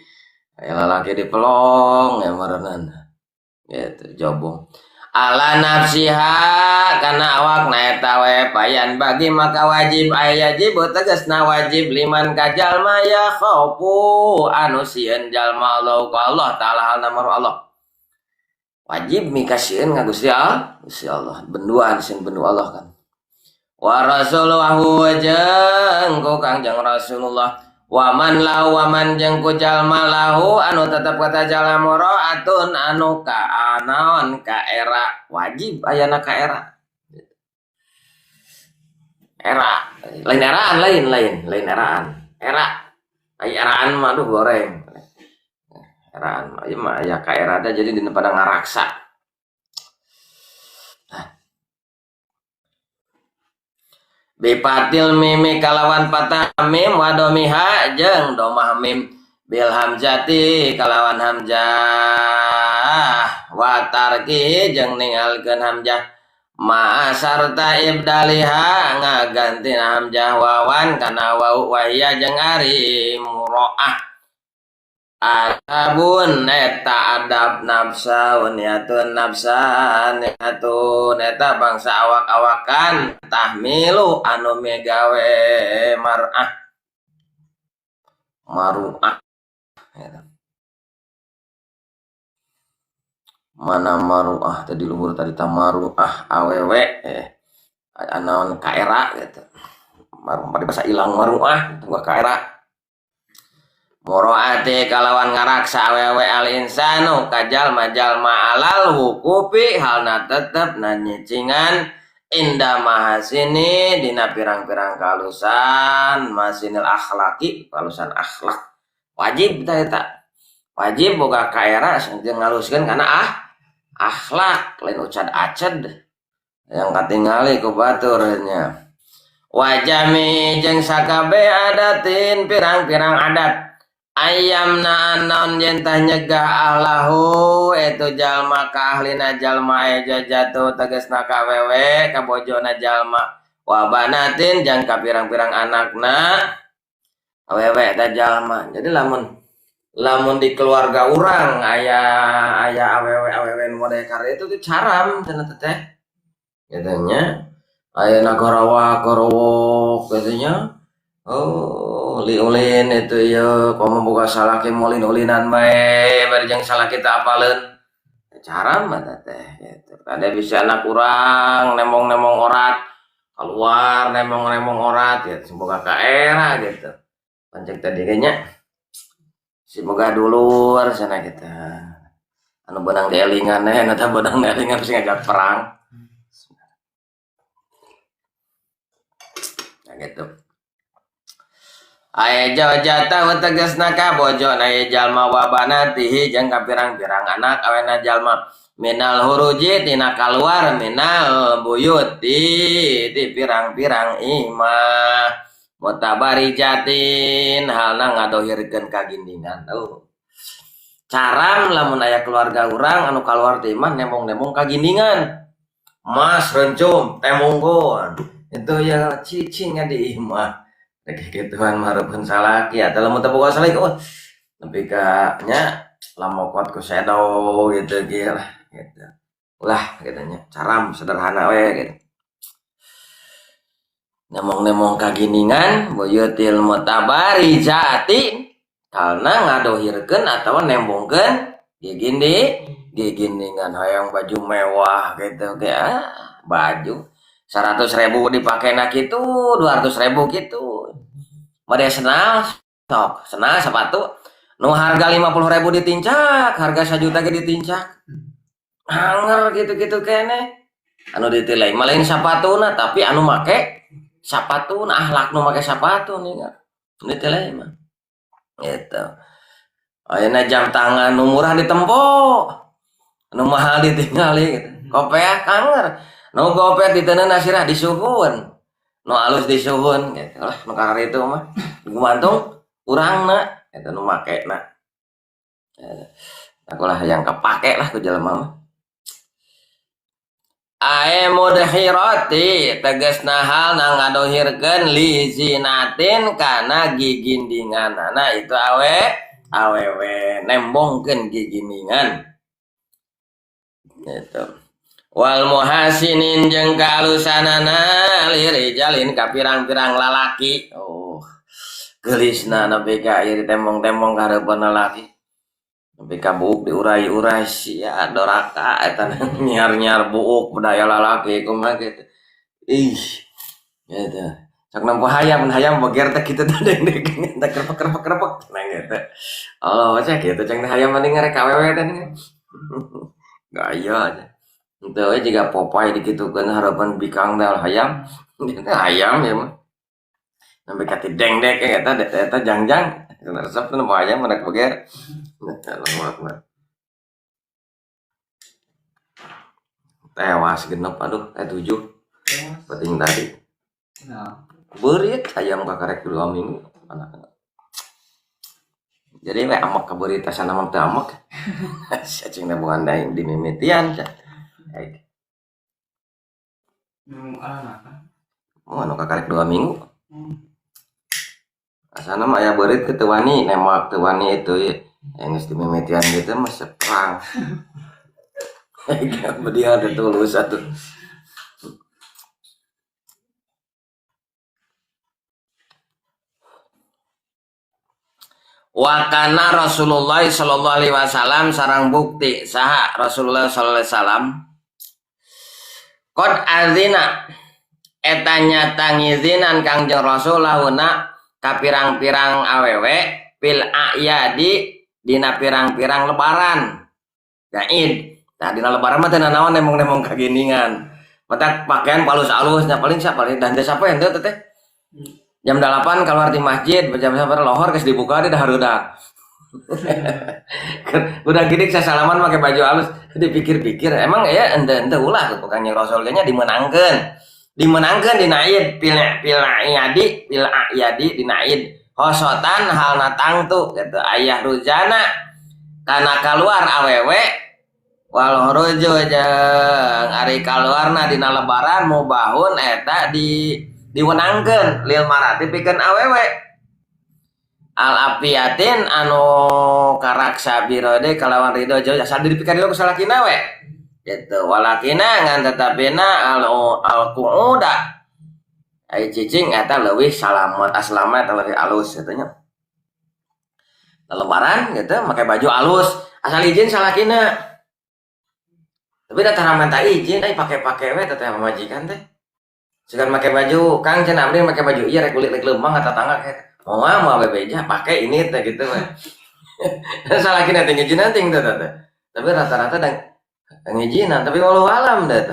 Aya lalaki dipelong ya meureunna. Gitu jobong. Ala nafsiha kana awakna eta we payan bagi maka wajib aya wajib tegasna wajib liman ka jalma ya khaufu anu sieun jalma Allah ka Allah taala halna maru Allah. Wajib mikasieun ka Gusti Allah, Gusti Allah benduan sieun bendu Allah kan. Wa rasuluhu jeung ku Kangjeng Rasulullah wa man lahu wa man jeung ku jalma lahu anu tetep kata jalma muraatun anu ka naon ka era wajib ayana ka era era lain eraan lain eraan era ai eraan mah aduh goreng eraan mah ieu mah aya ka era teh jadi dina pada ngaraksa. Bipatil mimi kalawan patah mim wadomiha jeung domah mim bil hamzati kalawan hamzah wa tarki jeung ningalkeun hamzah ma sarta ibdaliha ngagantina hamzah wawan kana wau wahia jeung ari muraah adabun eta adab nafsa niatun nafsa niatun eta bangsa awak-awakan tahmilu anu megawe mar'ah maru'ah mana maru'ah tadi luhur tadi tamaru'ah awewe anaon kaera gitu maru'ah bahasa ilang maru'ah tunggu kaera Muraati kalawan ngaraksa awewe al insanu kajal majalma alal wukufi halna tetep nanyicingan indah mahasini dina pirang-pirang kalusan masinil akhlaki kalusan akhlak wajib ta eta wajib boga kaera jeung ngaluskeun kana akhlak lain ucad aced yang katingali ku batur nya wajami jeung sakabeh adatin pirang-pirang adat ayam na naon yen tah nyegah ahlahu itu jalma ka ahlina jalma eja jatuh tegasna ka wewe ka bojona jalma wa banatin jang ka pirang-pirang anakna awewe eta jalma. Jadi lamun di keluarga urang aya awewe awewe nu modekar itu tuh caram cenah teh gitu nya ayeuna karawak karowok gitu nya. Oh, liulin itu ya, komo boga salaki mulin-ulinan bae, bari jeung salaki teu apaleun. Cara mah teh gitu. Ada bisa anak urang nemong-nemong orat, keluar nemong-nemong orat gitu, semoga ka era gitu. Pancek tadi kayaknya semoga dulur sana kita. Anu beunang dielingan eh, eta beunang dielingan bisa ngajak perang. Nah gitu. Aya jauh tegasna ka bojona ieu jalma wa banatihi jeung ka pirang-pirang anak awena jalma minal huruji tina kaluar minal buyuti ti pirang-pirang imah mutabarijatin halna ngadohirkeun kagindingan. Oh. Caram lamun aya keluarga urang anu kaluar ti imah nembong-nembong kagindingan. Mas rencum temungkun. Itu ya cicing di imah. Rek kituan mah salaki atau lamun teu boga salaki oh nepi ka nya lamokot ku sedo gitu ge lah gitu. Ulah gitu nya, caram sederhana we gitu. Nemong-nemong kaginingan buyutil mutabarijati karena ngadohirkeun atawa nembongkeun gigindingan hayang baju mewah gitu ge baju 100.000 dipakena kitu, 200.000 kitu. Bade senal sok, senal sepatu nu harga 50.000 ditincak, harga 1 juta ge ditincak. Anger gitu-gitu keneh. Anu ditilai mah lain sapatuna tapi anu make sapatuna ahlak nu make sapatu nih kan. Ditilai mah. Gitu. Ayeuna jam tangan nu murah ditempo. Nu mahal ditinggali gitu. Kopeah kanger. Nu gopet diteuneu nasirah disuhun. Nu alus disuhun gitu lah nu kararitu mah. Gumantung urangna eta nu makena. Akulah yang kepake lah ku jelema mah. Ae mudhirati tegasna halna ngadohirkeun li zinatin kana gigindinganana itu awewe nembongkeun gigindingan gitu. Wal muhasinin jeung kaalusanana lirijalin ka pirang-pirang lalaki. Oh, geulisna nepi ka ieu ditembong-tembong ka hareupeun lalaki. Nepi ka buuk diurai-urai sia doraka eta nyiar-nyiar buuk budaya lalaki kumaha kitu. Ih, gitu. Sok nempo hayam, hayam beger teh kitu teh deng-deng teh krepek-krepek-krepek nah gitu. Allah cek kitu ceng teh hayam mending ngarek awewe teh. Gaya aja. Henteu we jiga Popeye dikitukeun hareupeun bikang teh hayam. Gitu hayam ya mah. Sampai ka ti dengdek eta eta jangjang. Resep teh nempo hayam rek beger. Allahu Akbar. Tewas genep aduh 7. Penting tadi. Beurit hayam kakarek 2 minggu anak. Jadi we amek ka beurit asana mah teu amek. Sia cing teh bukan daing dimimitian sia. Baik. Oh, anu kakarek 2 minggu. Asana mah aya beurit ke teu wani, nembak teu wani itu ye. Yang geus dimimitian gitu mah seperang. Bedian teh tulus atuh. Wa kana Rasulullah sallallahu alaihi wasallam sarang bukti saha Rasulullah sallallahu alaihi wasallam qad azina eta nyata ngizinan Kangjeng Rasul lahuna ka pirang-pirang awewe fil a'yadi dina pirang-pirang lebaran. Gaid. Nah dina lebaran mah teu nanaon nembong-nembong kaginingan. Matak pakaian palus-alusnya paling siapa paling dan teh siapa henteu teh. Jam 8 keluar di masjid, jam sampai lohor geus dibuka di harudak. Udah gini saya salaman pakai baju halus, dipikir-pikir emang ya ente ulah tuh Kangjeng Rasul nya dimenangkeun. Dimenangkeun dina Id pil a'yadi pil a'yadi dina Id. Hosotan halna tangtu gitu ayah rujana kana kaluar awewe wal huruju jeung ari kaluarna dina lebaran mubahun eta diwenangkeun lil marati pikeun awewe al apiatin anu karaksa birode kalawan ridho jauh asal dipikeun ku salakina we gitu walakina ngan tetapina al qu'uda ai cicing eta leuwih salamat aslama eta leuwih alus kitu nya lebaran gitu make baju alus asal izin salakina tapi da tara minta izin ai pake-pake we teh pamajikan teh sugan make baju Kang cenah abdi make baju ieu rek kulit rek leumpang ka tatangga kayak moal moal bebeja pake ini teh gitu mah salakina teh ngijinan ting teh teh tapi rata-rata da ngijinan tapi wallahu alam teh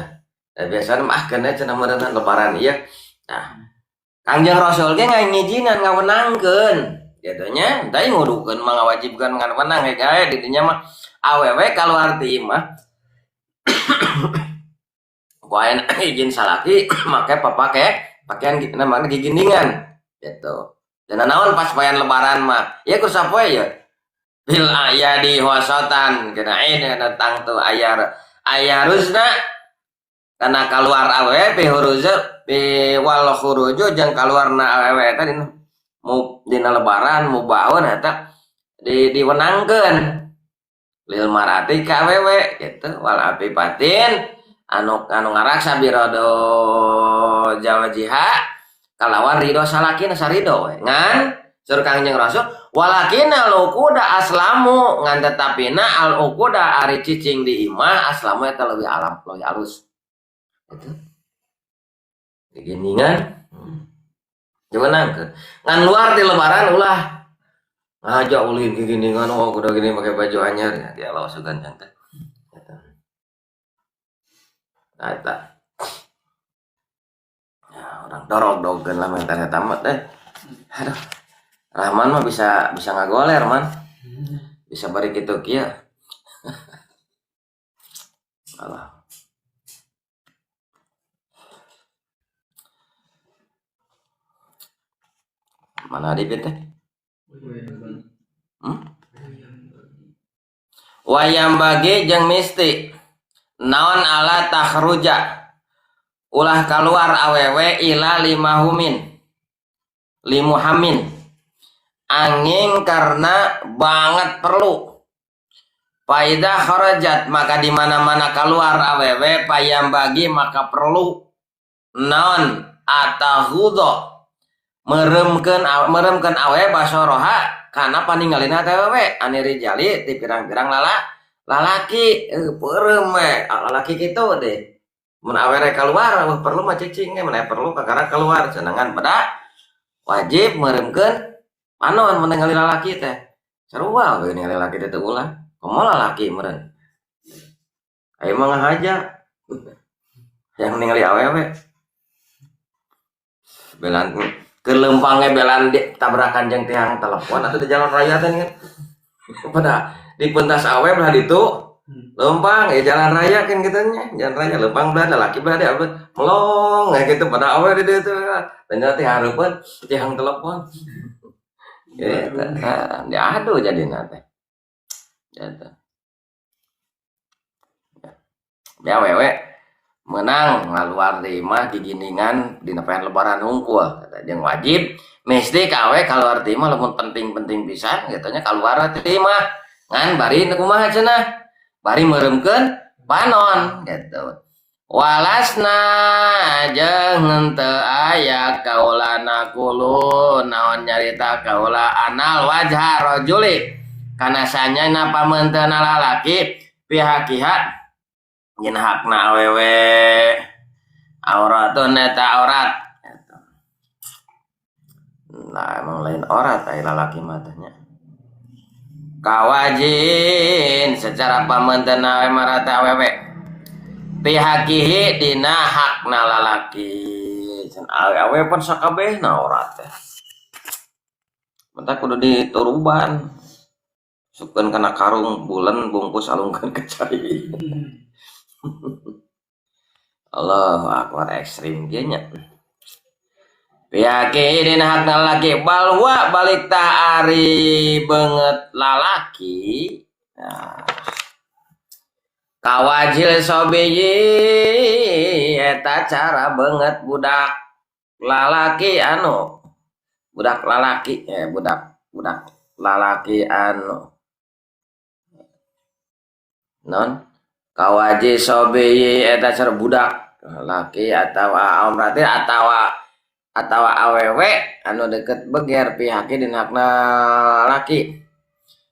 teh biasana mah keun cenah meureunna lebaran ieu. Nah, Kangjeng Rasul ge ngijinan ngawenangkeun kitu nya teh ngudukeun mah ngawajibkeun ngan wenang gae di dinya mah awewe kaluar ti imah ku aya izin salaki make papake pakaian namanya gigindingan gitu. Dan naon pas payan lebaran mah ya ku sapoe ya bil aya di wasatan kena ini datang tuh ayar ayarusna karena keluar awewe pi huruzu pi wal khuruju jeung kaluarna awewe eta dina Mu dina lebaran mubaun eta diwenangkeun lil marati ka awewe gitu wal afifatin anu ngaraksa birodo jawajiha kalawan ridho salakina sarido we ngan sur Kangjeng Rasul walakina lukuda aslamu ngan tetapina al ukuda ari cicing di imah aslamu eta leuwih alam leuwih alus gitu digeningan diwenangkeun ngan luar di lebaran ulah ngaja ulin giginingan oh kudu gini pakai baju anyar ya dia lawas sugan teh. Nah, eta. Ya, orang dorog-dogkeun lah mentan eta mah teh. Aduh. Rahman mah bisa ngagoler man. Bisa bari kitu kieu. Alah. Mana di teh? Wayam bagi jeung misti naon ala takhruja ulah kaluar awewe ila limahumin limuhamin angin karena banget perlu faida kharajat maka di mana-mana keluar awewe payam bagi maka perlu naon atahudho meremkeun awewe basoroha karena paninggalina teh awewe ani rijali ti pirang-pirang lalaki peureum we lalaki kitu deh mun awewe keluar perlu mah cicing mun aya perlu kakara keluar cenangan pada wajib meremkeun panon mun ningali lalaki teh sarua we ningali lalaki teh ulah komo lalaki meureun aya mah ngahaja yang ningali awewe belan kelempangnya belan di, tabrakan jeung tiang telepon atau di jalan raya teh kan pada di pentas awe belah ditu lempang ya jalan raya kan gitu nya jalan raya lempang belah laki belah dia melong ya gitu pada awe di ditu ternyata hareupeun tiang telepon gitu nah, diadu jadina teh gitu ya awewe menang ngaluar di imah giginingan dina payan lebaran hungkul jeung wajib mesti ka awe kaluar ti imah lamun penting-penting pisan gitu nya kaluar ti imah ngan bari kumaha cenah bari meureumkeun panon gitu walasna jeung teu aya kaula nakulu naon nyarita kaula anal wajha rajuli kana sanyana pameunteuna lalaki pihak-pihak nyin hakna awewe auratun eta aurat gitu. Nah emang lain aurat ai lalaki mah teh nya kawajin secara pameunteuna awe marata awewe pihakihi dina hakna lalaki can awewe pan sakabehna aurat teh bentar kudu dituruban sukeun kana karung bulan bungkus alungkeun ke cai. Allahu akbar ekstrim kieu nya. Pihake dina hakna lalaki balwa balik tah ari beungeut lalaki. Nah. Kawajil sobiyi eta cara beungeut budak lalaki anu budak lalaki budak lalaki anu non kawaji sobiyi eta cara budak laki atawa berarti atawa awewe anu deket beger pihake dina hakna laki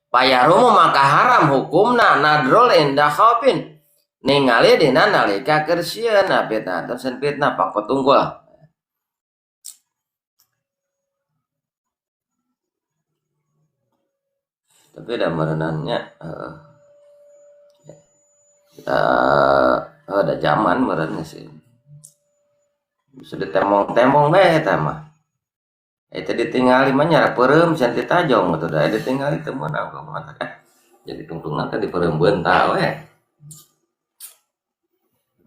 payarumu maka haram hukumna nadrul indah khaufin ningali dina nalika keur sieun fitnah sen fitnah pangkot unggul tapi da merenannya ada zaman meureun sih bisa ditemong-temong bae eta mah eta ditingali mah nyara peureum cenah ditajong atuh da ditingali teu meunang kumaha jadi tungtungan teh dipeureum beunta we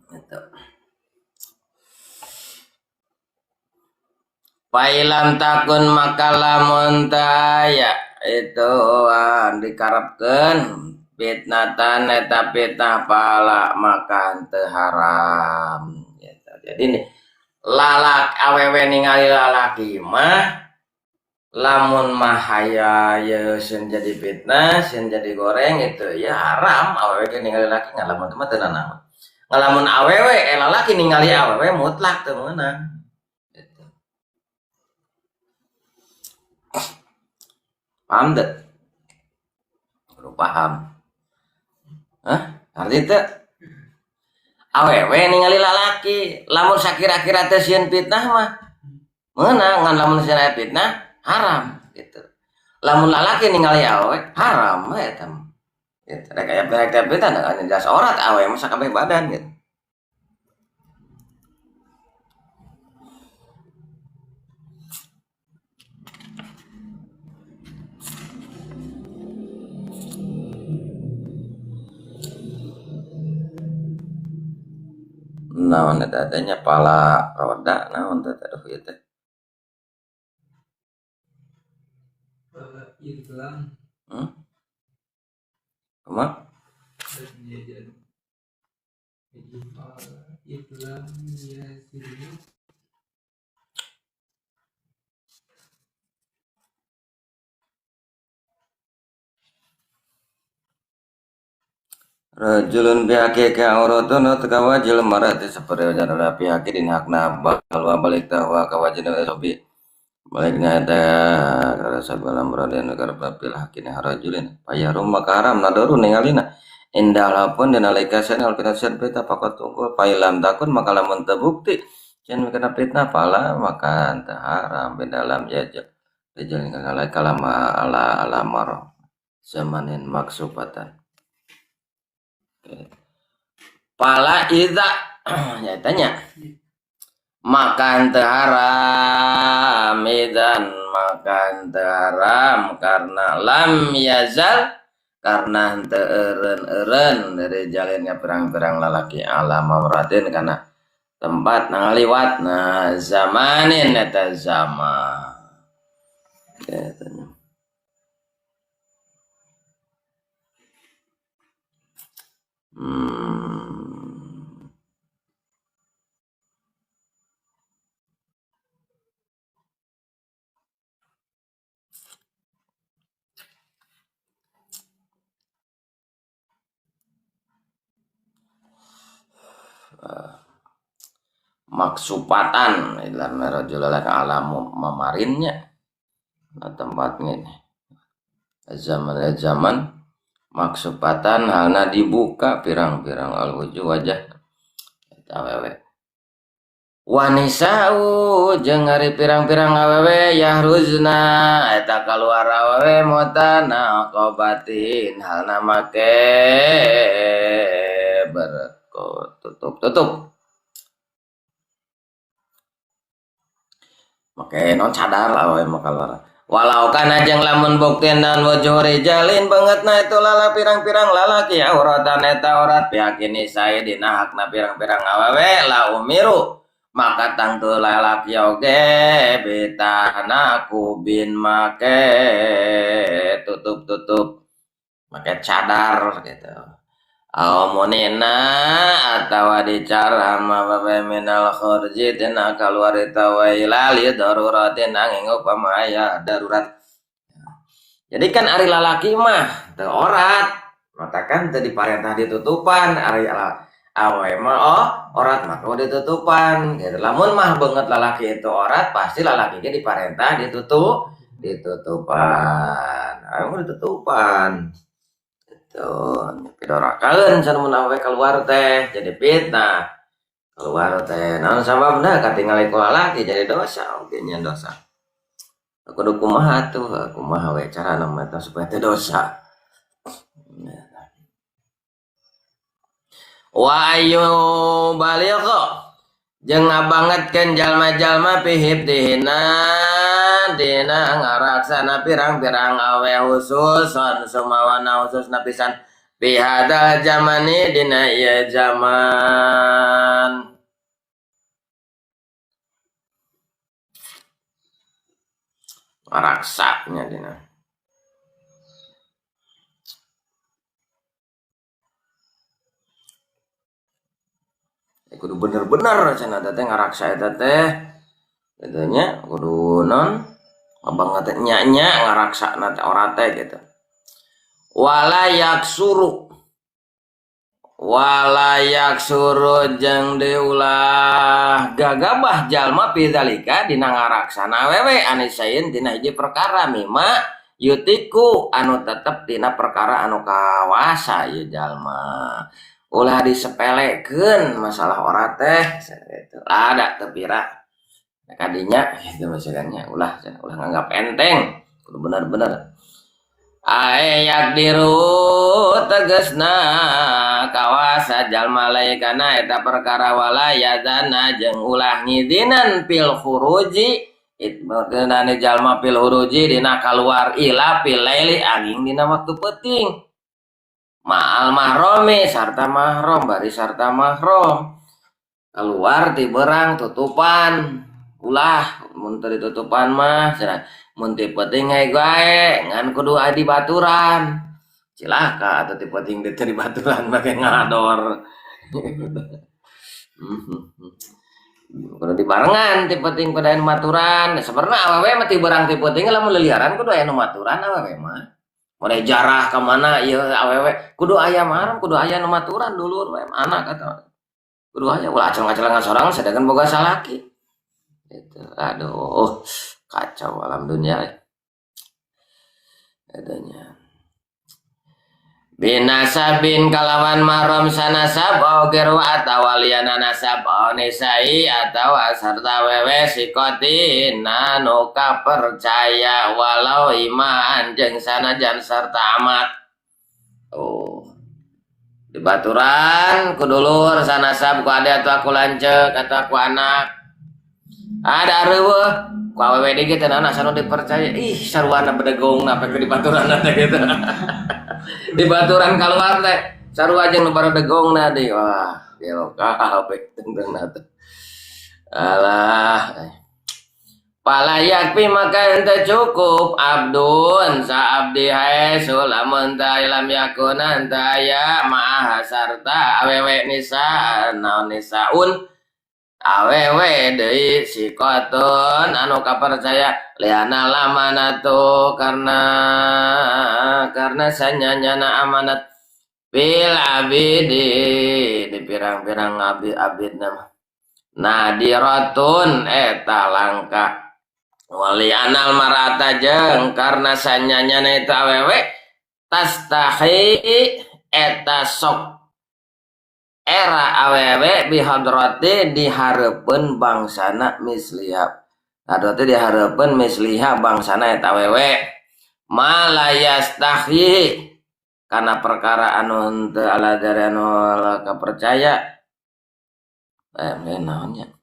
gitu. Failam takun maka lamun taya itu dikarepkeun fitnatan eta fitnah pahala maka teu haram gitu. Jadi nih lalak awewe ningali lalaki mah Lamun mah haya ye sieun jadi fitnah, sieun jadi goreng itu ya haram awewe ge ningali laki ngan lamun teu mah teu nanaon. Ngalamun awewe lalaki ningali awewe mutlak teu meunang. Gitu. Paham teu? Kudu paham. Hah? Arti teu? Awewe ningali lalaki, lamun sakira-kira teu sieun fitnah mah meunang, ngan lamun sieun aya fitnah haram gitu. Lamun lalaki ningali awewe haram we eta mah. Gitu. Rek aya rek fitnah da jelas aurat awewe mah sakabeh badan gitu. Naon eta teh nya pala roda naon teh aduh ieu teh. Kumaha? Rajulun bihaqi ka auratun kawajil marati seperti wajan pihaki dina hakna balwa balik tahwa kawajil sobi baliknya ada karena sabalam raden karena pil hakina rajulin payarum maka haram nadoru ningalina indah lapun dina laika sen al fitnah pita pakot tungkul pailam takun maka lamun terbukti cenah kena fitnah pala maka teu haram dalam jajak rajulin kana kalama ala ala mar zamanin maksubatan. Pala iza ya tanya makan haram idzan makan haram karena lam yazal karena teu eureun-eureun dari jalannya pirang-pirang lalaki ala mawratin karena tempat ngaliwat nah zamanin eta zaman ya tanya. Maksupatan dalam rajul alam memarinnya nah, tempatnya ini zaman zaman maksupatan halna dibuka pirang-pirang alwujuh wajah eta awewe wanisau jeung ari pirang-pirang awewe yahruzna eta kaluar awewe motana qabatin halna make berko tutup-tutup make non cadar awewe mah kaluar. Walau kana jeung lamun bukti naon wujuh rijalin bangetna itu lala pirang-pirang lalaki auratan eta aurat pihak ini dina hakna pirang-pirang awewe la umiru maka tangtu lalaki oge bitana kubin make tutup-tutup make cadar gitu. Amunina atawa dicara ma minal khurji tina kaluar eta waila li daruratin angin upama aya darurat. Jadi kan ari lalaki mah teu orat, matakan teu diparentah ditutupan, ari awe mah oh orat mah kudu ditutupan gitu. Lamun mah beungeut lalaki itu orat pasti lalaki ge diparentah ditutupan. Ayo ditutupan. Tuh, pidorakaeun cenah mun awewe keluar teh jadi fitnah. Keluar teh naon sababna katingali ku lalaki jadi dosa oge nya dosa. Kudu kumaha tuh, kumaha we carana mah eta supaya teu dosa. Wa ayu baligh jeung ngabangetkeun jalma-jalma pihib dihina dina ngaraksana pirang-pirang awe khususon sumawana khususna pisan bihadal zamani dina ieu zaman. Ngaraksanya dina kudu bener-bener cenah teh ngaraksa eta teh kitu nya kudu non Abang teh nya-nya ngaraksana teh ora teh gitu. Wala yaksuru jeung diulah gagabah jalma pidzalika dina ngaraksana awewe anisain tina hiji perkara mima yutiku anu tetep tina perkara anu kawasa ieu jalma. Ulah disepelekeun masalah ora teh gitu. Ada teu pira kadinya gitu maksudnya ulah nganggap enteng kudu bener-bener. Ayak diru tegesna kawasa jalma laikana eta perkara wala yadana jeung ulah ngidinan fil khuruji itmeukeunane jalma fil khuruji dina kaluar ila fil laili angin dina waktu peuting ma'al mahromi sarta mahrom bari sarta mahrom keluar ti berang tutupan ulah mun teu ditutupan mah cenah mun ti peuting hae gae ngan kudu aya di baturan cilaka atuh ti peuting teh di baturan make ngador kudu dibarengan ti peuting kudu aya nu maturan sabenerna awewe mah ti berang ti peuting lamun leliaran kudu aya nu maturan awewe mah mulai jarah ka mana ieu awewe kudu aya mahram kudu aya nu maturan dulur we anak atau kudu aya ulah acel-acelan sorang sedangkan boga salaki gitu. Aduh kacau alam dunia adanya binasabin kalawan mahram sanasab au geru atawa liyana nasab au nisai atawa sarta wewe sikotin anu kapercaya walau iman jeung sanajan sarta amat. Oh dibaturan ku dulur sanasab ku ade atau aku lanceuk atau aku anak ada reueuh ku awewe deui teh naon asa nu dipercaya ih sarwana bedegongna pe di baturan teh gitu. Di baturan kaluar teh sarua jeung nu baredegongna deui wah gelo kabeh tentengna teh. Alah palayakpi maka henteu cukup abdun sa abdi hae sulamun ta lam yakun anta aya ma'aha sarta awewe nisa naon nisaun awewe deui sikotun anu kapercaya liana lamanatu karena sanyanyana amanat bil abidi di pirang-pirang abid nama nadiratun eta langka wali anal marata jeung karena sanyanyana eta awewe tastahi eta sok era awewe bihadrati dihareupeun bangsana misliha hadrati dihareupeun misliha bangsana eta awewe malayastahi kana perkara anu henteu ala dari anu kapercaya naonnya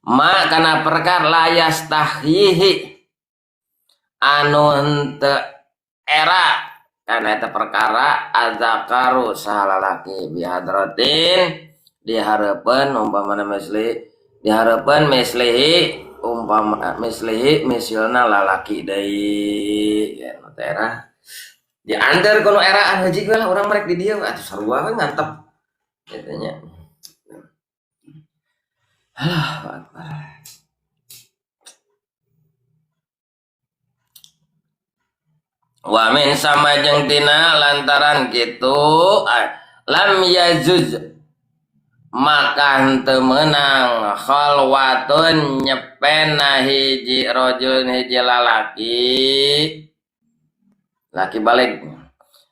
ma kana perkara layastahihi anu henteu era karena eta perkara azakaru sahalalaki bihadratin dihareupeun umpamana misli dihareupeun mislihi umpama mislihi misilna lalaki deui ya nu teh era diantar kono eraan heuji we lah urang merek di dieu atuh sarua we ngantep kitu nya. Alah akbar. Wa min sama jeung tina lantaran kitu lam yazuz maka henteu meunang khalwatun nyepena hiji rajul hiji lalaki laki balik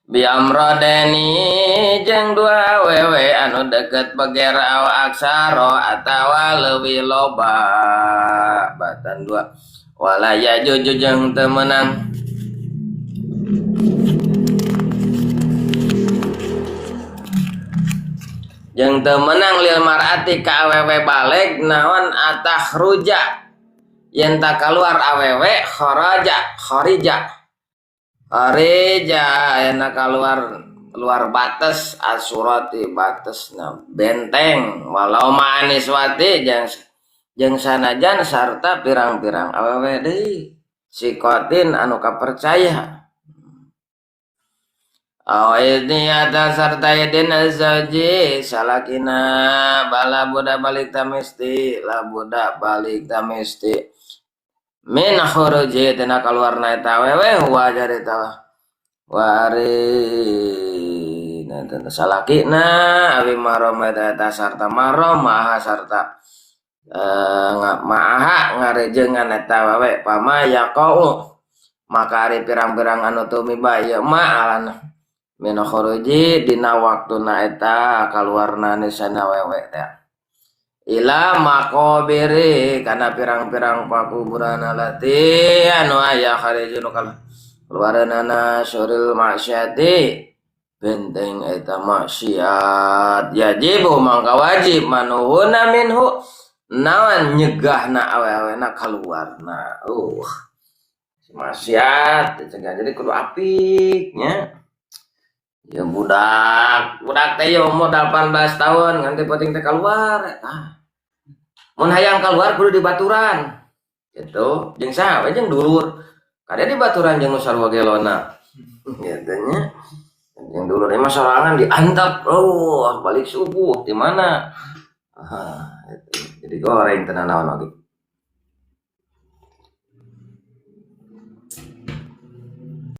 bi amrodeni jeung dua awewe anu deket beger aw aksaro atawa leuwih loba batan dua wala yajuju jeung teu meunang jeung teu meunang lil mar'ati ka awewe baleg naon atakhruja yen ta kaluar awewe kharaja kharija kharija yen kaluar luar batas asurati batasna benteng walau ma'aniswati jeung sanajan sarta pirang-pirang awewe deui sikotin anu kapercaya Awidni atas sarta idin azzaji salakina bala budak balik tamisti la budak balik tamisti Min khuruji tina kaluarna eta awewe huwa ari eta wari salakina awi mahram eta sarta mahram maha sarta maaha ngarejengan eta awewe pama yaqau maka ari pirang-pirang anu tumiba ieu ma alana min khuruji dina waktuna eta kaluarna nisana awewe teh ila maqabiri kana pirang-pirang pakuburan alati anu aya kharijun keluaranana syuril maksiati benteng eta maksiat yajibu mangka wajib manuhuna minhu nawan nyegahna awe-awena kaluarna maksiat dicegah. Jadi kudu apik nya ya, budak budak teh ya umur 18 tahun nganti penting teh keluar eta. Mun hayang keluar kudu dibaturan gitu jeung saha we, jeung dulur kada dibaturan jeung nu sarua gelona gitu nya. Jeung dulur mah sorangan diantap, oh balik subuh di mana. Ah, itu. Jadi goreng tenan naon lagi.